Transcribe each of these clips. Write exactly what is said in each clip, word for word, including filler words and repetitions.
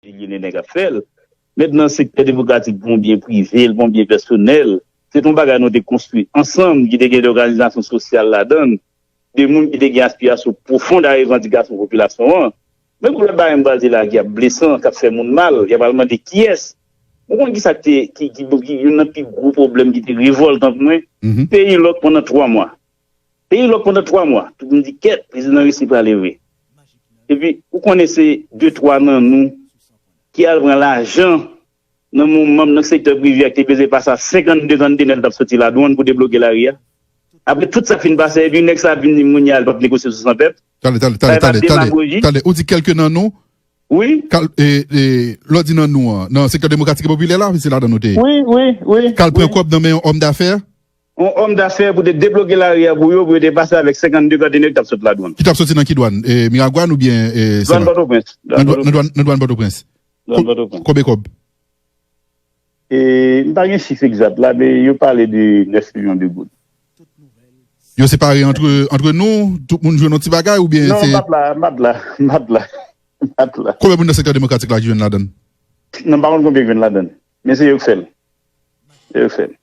Milyonè nèg ap fè l. Mentnan, sektè demokratik pou yon byen prive, l pou yon byen pèsonèl. Se te yon bagay nou te konstwi ansanm, ki te gen de òganizasyon sosyal ladan l, de moun ki te gen aspirasyon pwofon a revandikasyon popilasyon an. Men pou lòt bagay m pral di la ki ap blesan, k ap fè moun mal, y ap al mande kiyès. Ou konn kisa k te, ki, ki, ki youn nan pi gwo pwoblèm ki te revòltan pou mwen? Peyi lòk pandan twa mwa. Peyi lòk pandan twa mwa. Tout moun di, kèt, prezidan Resi prale vre. Epi, ou konnen se de twa nan nou ki al pran lajan nan moun manm nan sektè prive a ki te bezwen pase a senkannde konntenè t ap soti ladwann pou debloke lari a. Apre tout sa fin pase, epi nèg sa ap vin di m kounye a l p ap negosye sou san pèp. Tande, tande, tande, tande, tande, tande. Ou di kèlke nan nou? Wi. Kal, e, e, lè w di nan nou an, nan sektè demokratik e popilè la, se ladan nou te ye. Wi, wi, wi. K al pran kòb nan men yon òm dafè? Yon òm dafè pou te debloke lari a pou yo, pou yo te pase avèk senkannde konntenè ki t ap sot ladwann. Ki t ap soti nan ki dwann? E, Miragwàn oubyen, e, Dwann Pòtoprens. Nan dwann, nan dwann, nan dwann Pòtoprens. Dwann Pòtoprens. Konbyen kòb? E, m pa gen chif egzat la, men yo pale de nèf milyon de goud. Yo separe antre, antre nou, tout moun jwenn yon ti bagay oubyen se... Non, m pa t la, m pa t la, m pa t la, m pa t la. Konbyen moun nan sektè demokratik la ki jwenn ladan l? Non, m pa konn konbyen ki jwenn ladan l. Men se yo k fè l. Se yo k fè l.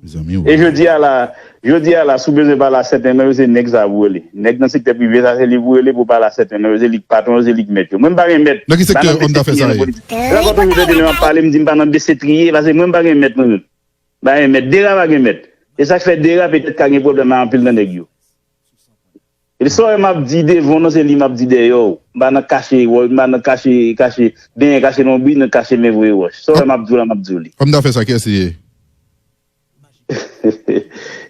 Mezanmi, e jodi a la, jodi a la, si w bezwen pale a sèten nan yo, se nèg sa pou w rele. Nèg nan sektè prive sa, se li pou w rele pou w pale a sèten nan yo, se li k patwon yo, se li k mèt yo. Mwen, m pa gen mèt. Nan ki sektè òm dafè sa ye? Rapò toujou tande lè m ap pale, m di m pa nan besetriye, paske mwen, m pa gen mèt mwen menm. M pa gen mèt. Dera pa gen mèt. E sa k fè Dera petèt ka gen pwoblèm ak anpil nan nèg yo. E sa w wè m ap di devan w nan, se li m ap di dèyè w. M pa nan kache wòch, m pa nan kache, kache, benyen kache lonbri, nan kache men voye wòch. Sa w wè m ap di w la, m ap di w li. Òm dafè sa, kiyès li ye?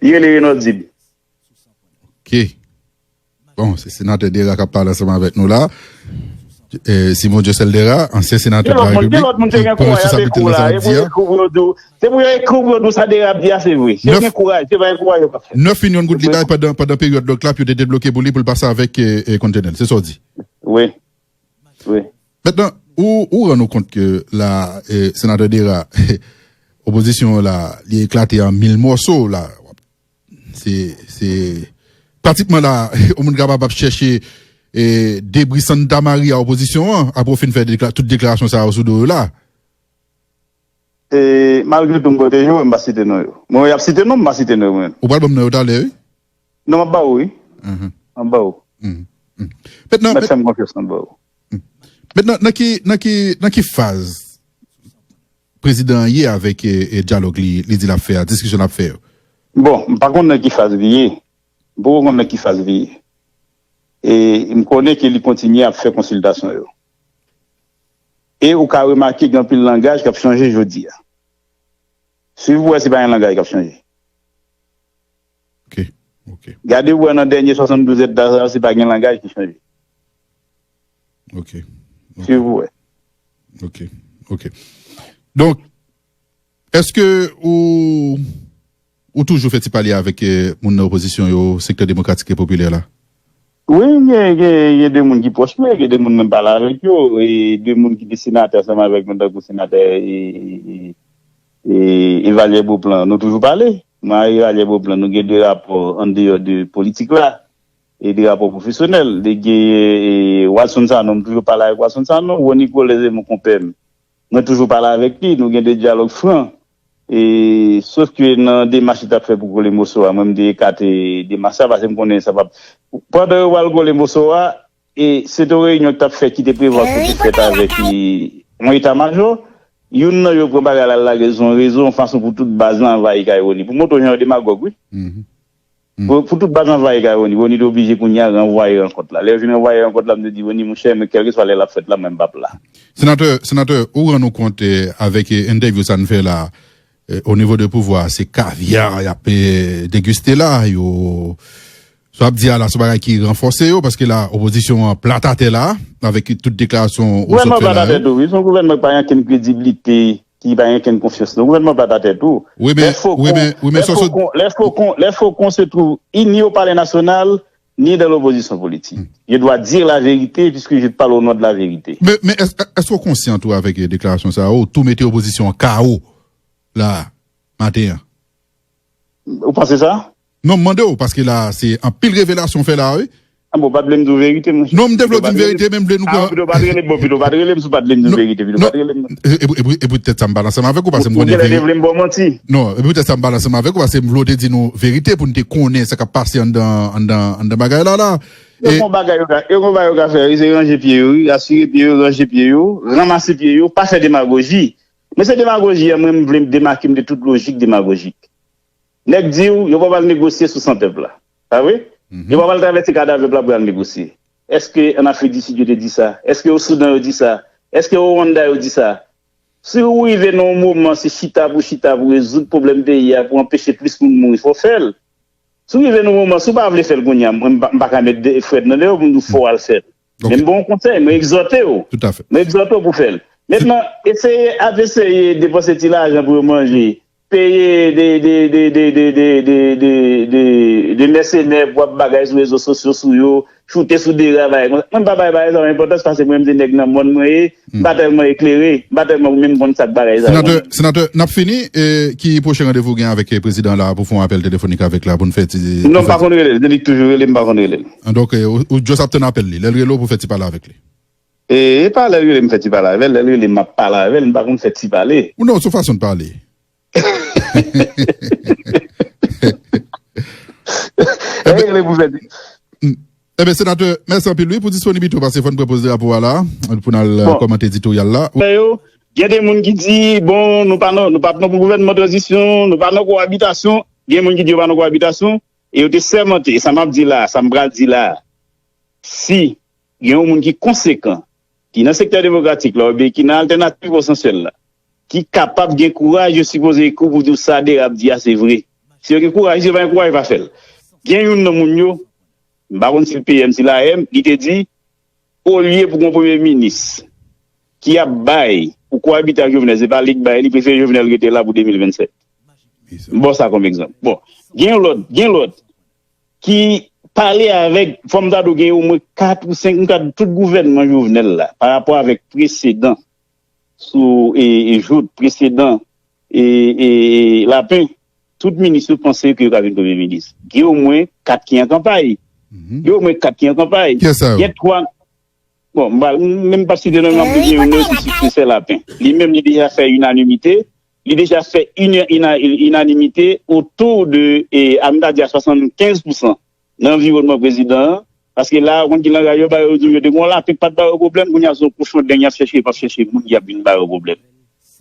Li rele Renaud Dib. Ok. Bon, se senatè Dera k ap pale ansanm avèk nou la. E, Simon Dieuseul Dera, ansyen senatè de la Repiblik, pran responsabilite l nan sa l ap di a. Se pou yo ekri w pou yo di w sa Dera ap di a se vre. Si yo gen kouraj, se pa enkouraje yo p ap fè. Nèf milyon goud li bay pandan, pandan peryòd lòk la pou yo te debloke pou li, pou l pase avèk, e, e, konntenè l. Se sa w di? Wi. Wi. Mentnan, ou, ou rann ou kont ke la, e, senatè Dera, opozisyon an la, li eklate an mil mòso la. Se, se pratikman la, yon moun kapab ap chèche, e, debri Santa Maria opozisyon an, apre w fin fè dekla-, tout deklarasyon sa yo sou do yo la. E, malgre tou, m pwoteje yo, m pa site non yo. Mwen, y ap site non, m pa site non yo, mwen. Ou pral ban m non yo talè, wi? Non, m ap ba ou, wi. Mhm. M ap ba ou. Mhm. Mhm. Mentnan, mèt fè m konfyans, m ap ba ou. Mhm. Mentnan, nan ki, nan ki, nan ki faz prezidan an ye avèk, e, e, dyalòg li, li di l ap fè a, diskisyon l ap fè yo? Bon, m pa konn nan ki faz li ye. M poko konn nan ki faz li ye. E m konnen ke li kontinye ap fè konsiltasyon yo. E ou ka remake gen anpil langaj k ap chanje jodi a. Swiv pou wè si pa gen langaj k ap chanje. Ok, ok. Gade pou wè nan dènye swasanndous èdta sa yo si pa gen langaj ki chanje. Ok, ok. Swiv pou wè. Ok, ok. Donk, èske ou, ou toujou fè ti pale avèk, e, moun nan opozisyon yo, sektè demokratik e popilè la? Wi, gen, gen, gen de moun ki pwòch mwen, gen de moun mwen pale avèk yo, e de moun ki te senatè ansanm avèk mwen, tankou senatè, e, e, e, e Evalye Beauplan, nou toujou pale. Mwen ak Evalye Beauplan, nou gen de rapò andeyò de politik la, e de rapò pwofesyonèl. Li gen, e, Wadson Sanon, m toujou pale avèk Wadson Sanon, Rony Collet se mon konpè m. Mwen toujou pale avèk li, nou gen de dyalòg fran. E, sof ke nan demach li t ap fè pou kole moso a, mwen m te ekate demach sa, paske m konnen sa p ap, pandan yo pral kole moso a, e, se te yon reyinyon ki t ap fèt ki te prevwa pou te fèt avèk, e, yon eta majò. Youn nan yo pran bagay la, l lage l sou yon rezo, yon fason pou tout baz lan anvayi kay Rony. Pou montre w jan yo demagòg, wi. Mhm. Pou, pou tout baz anvayi kay Rony, Rony te oblije kounye a ranvwaye rankont la. Lè yo fin ranvwaye rankont la, m te di Rony, monchè, men kèlkeswa lè l ap fèt la, mwen m p ap la. Senatè, senatè, ou rann ou kont, eh, avèk, eh, entèvyou sa n fè la, eh, o nivo de pouvwa, se kavya y ap, eh, degiste la, yo, sa w ap di a la, se yon bagay ki ranfòse yo, paske la, opozisyon an plat atè la, avèk tout deklarasyon ou sot fè la yo. Gouvènman plat atè tou, wi, se yon gouvènman ki pa gen okenn kredibilite. Ki pa gen okenn konfyans nan gouvènman plat atè tou. Wi, men, wi, men, wi, men, lè Fokon, lè Fokon, lè Fokon se twouve ni o Palè Nasyonal, ni dans l'opposition politique. Hmm. Je dois dire la vérité puisque je parle au nom de la vérité. Men, men èske, èske w konsyan tou avèk, eh, deklarasyon sa a, ou tou mete opozisyon an kawo la, maten an? Ou panse sa? Non, m mande w, paske la, se anpil revelasyon w fè la, wi. An bon, pa t vle m di w verite, monchè. Non, m te vle w di m verite, men m vle nou pran. Pito pa t rele m, bon, pito pa t rele m si w pa t vle m di w verite, pito pa t rele m. E poutèt sa m pale ansanm avèk ou, paske m konnen verite. Ou genlè te vle m ba w manti. Non, e poutèt sa m pale ansanm avèk ou, paske m vle w te di nou verite pou n te konnen sa k ap pase anndan, anndan, anndan bagay la, la. Yo gon bagay yo ka, yo gon bagay yo ka fè, wi, se ranje pye yo, wi, asire pye yo, ranje pye yo, ranmase pye yo, pa fè demagoji. Men se demagoji a, mwen, m vle m demake m de tout lojik demagojik. Nèg di w, yo pa pral negosye sou san pèp la. Pa vre? Yo pa pral travèse kada pèp la pou y al negosye. Èske ann Afrik di Sid yo te di sa? Èske o Soudan yo di sa? Èske o Rwanda yo di sa? Si ou rive nan yon moman, se chita pou chita pou rezoud pwoblèm peyi a, pou anpeche plis moun mouri, fò w fè l. Si w rive nan yon moman, si w pa vle fè l kounye a, mwen, m pa, m pa ka met de, Fred nan deyò pou m di w fò w al fè l. Men m ba w yon konsèy, mwen egzòte w. Mwen egzòte w pou fè l. Mentnan, eseye, ap eseye depanse ti lajan pou yo manje, peye de, de, de mèsenè pou ap bagay sou rezo sosyo sou yo, choute sou dera bagay konsa. Mwen m pa bay bagay sa yo enpòtans paske mwen menm se nèg nan mòn mwen ye, m pa tèlman eklere, m pa tèlman menm konn sa k bagay sa yo. Senatè, senatè, n ap fini, e ki pwochen randevou w gen avèk, e, prezidan la pou fè yon apèl telefonik avèk la pou n fè ti... Non, m pa konn rele l, se li k toujou rele m, m pa konn rele l. An, donk, e, ou, ou just ap tann apèl li, lè l rele w pou fè ti pale avèk li. E, e pa lè l rele m fè ti pale avè l, lè l rele m m ap pale avè l, m pa konn fè ti pale. Ou non, se yon fason de pale. Lè l rele pou fè ti... Ebyen, senatè, mèsi anpil, wi, pou disponibite w, paske fò n pran poz drapo a la, pou n al, e, kòmante editoryal la. Fè yo, gen de moun ki di, bon, nou pa nan, nou p ap nan gouvènman tranzisyon, nou pa nan kowabitasyon, gen moun ki di yo pa nan kowabitasyon, e yo te sèmante, e sa m ap di la, sa m pral di la, si gen yon moun ki konsekan, ki nan sektè demokratik la, oubyen ki nan altènativ potansyèl la, ki kapab gen kouraj, yo sipoze ekri w pou di w sa Dera ap di a se vre. Si yo gen kouraj, si yo pa gen kouraj, yo pa fè l. Gen youn nan moun yo, m pa konn si l P M, si l A M, li te di, olye pou gen yon premye minis ki ap bay, pou kowabite ak Jovenel, se pa li k bay, li prefere Jovenel rete la pou de mil vennsèt. M ba w sa kòm egzanp. Bon, gen lòt, gen lòt ki pale avèk, fò m ta di w gen omwen kat ou senk, m ka di tout gouvènman Jovenel la, pa rapò avèk presedan sou, e, e, Jout, presedan, e, e, e, Lapen, tout minis yo panse ke yo ka vin premye minis. Gen omwen kat ki an kanpay. Gen omwen kat ki an kanpay. Kiyès sa yo? Gen twa, bon, m pa, m menm p ap site non, m ap di gen youn nan yo se siksesè Lapen. Li menm, li deja fè inanimite, li deja fè ina-, ina-, inanimite otou de, e, a m ta di a swasannkenz pousan nan anviwònman prezidan an, paske la, ou konn ki langaj yo ba yo, yo di yo te gon lapen k pa t ba yo pwoblèm, kounye a se yon kochon deng y ap chèche, y ap chèche moun ki ap vin ba yo pwoblèm.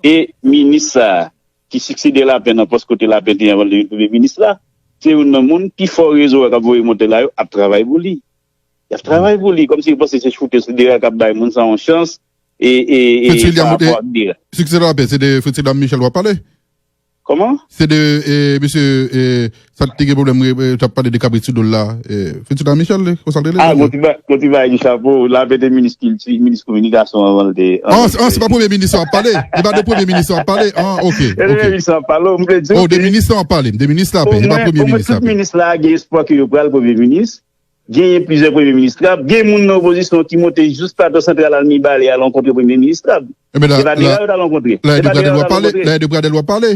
E minis sa a, ki siksede Lapen nan pòs kote Lapen te ye anvan l te vin premye minis la, se youn nan moun pi fò rezo a k ap voye monte la yo ap travay pou li. Y ap travay pou li, kòmsi yo panse se choute sou Dera k ap bay moun sa yon chans, e, e, e, Fritz William, pa rapò ak Dera. Siksede Lapen, se de Fritz William Michel w ap pale? Kòman? Se de, e, mesye, e, sa te gen pwoblèm, e, t ap pale de kabrit sou do l la, e, Fritz William Michel, e, konsa l rele? Ah, gon ti ba-, gon ti bagay di chapo, Lapen te minis kilti, minis kominikasyon anvan l te, an, an, se pa premye minis w ap pale? E pa de premye minis w ap pale? An, ok, ok. E de minis w ap pale, m vle di w. Oh, de minis w ap pale, de minis Lapen, e pa premye minis Lapen. Omwen tout minis la gen espwa ke yo pral premye minis. Genyen plizyè premye minis trap. Gen moun nan opozisyon ki monte jis Plato Santral al Mibalè al rankontre premye minis trap. Ebyen, la, e pa Dera yo t al rankontre. La, e de Pradèl w ap pale? La, e de Pradèl w ap pale?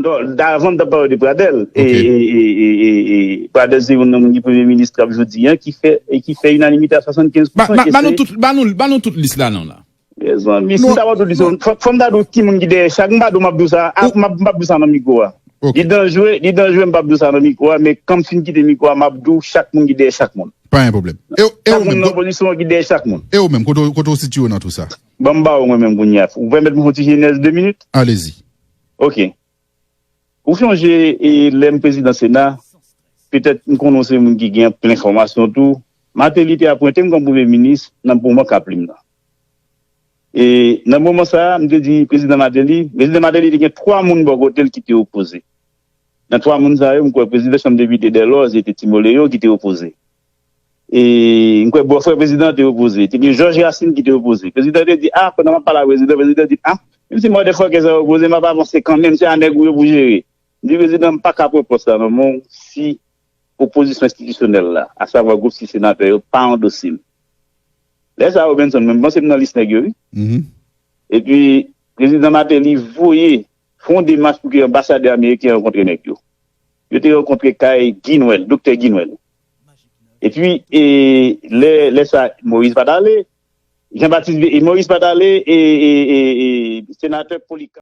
Non, avan m t ap pale de Pradèl. E, e, e, e, e, e, Pradèl se youn nan moun ki premye minis trap jodi a, ki fè, e ki fè inanimite a swasannkenz pousan. Ba, ba, ba nou tout, ba nou, ba nou tout lis la non la. Mezanmi, si m ta ba w tout lis yo, fò, fò m ta di w ki moun ki dèyè chak, m pa di w m ap di w sa, a, m ap, m p ap di w sa nan mikwo a. Li danjre, li danjre, m p ap di w sa nan mikwo a, men kan m fin kite mikwo a, m ap di w chak moun ki dèyè chak moun. Pa gen pwoblèm. E, e ou menm, nan opozisyon ki dèyè chak moun. E ou menm, kote, kote w sitiye w nan tou sa? Ban m ba w mwen menm kounye a. Ou pèmèt m fè yon ti jenèz de minit? Alezi. Ok. Ou sonje, e, lè m prezidan Sena, petèt m konnen w se moun ki gen anpil enfòmasyon tou. Martelly te apwente m kòm premye minis nan moman Kaplim nan. E nan moman sa a, m te di prezidan Martelly, prezidan Martelly te gen twa moun bò kote l ki te opoze. Nan twa moun sa yo, m kwè prezidan chanm depite Delòz, se te Timoleyon ki te opoze. E m kwè bòfrè prezidan an te opoze. Te gen Jòj Rasin ki te opoze. Prezidan te di, a, pandan m ap pale a prezidan, prezidan di, a, menm si motherfucker sa yo opoze, m ap avanse kanmenm, se a nèg ou yo pou jere. M di prezidan, m pa ka pran pòs la nan men w si opozisyon enstitisyonèl la, asavwa gwoup sis senatè yo, pa andose m. Lè sa a, Robinson, mwen, m panse m nan lis nèg yo, wi. Epi, prezidan Martelly voye, fè yon demach pou ke anbasadè ameriken rankontre nèg yo. Yo te rankontre kay Guy Noël, doktè Guy Noël. Epi, e, lè, lè sa, Moïse pa t ale, Jean Baptiste, Moïse pa t ale, e, e, e, e, senatè Polycarpe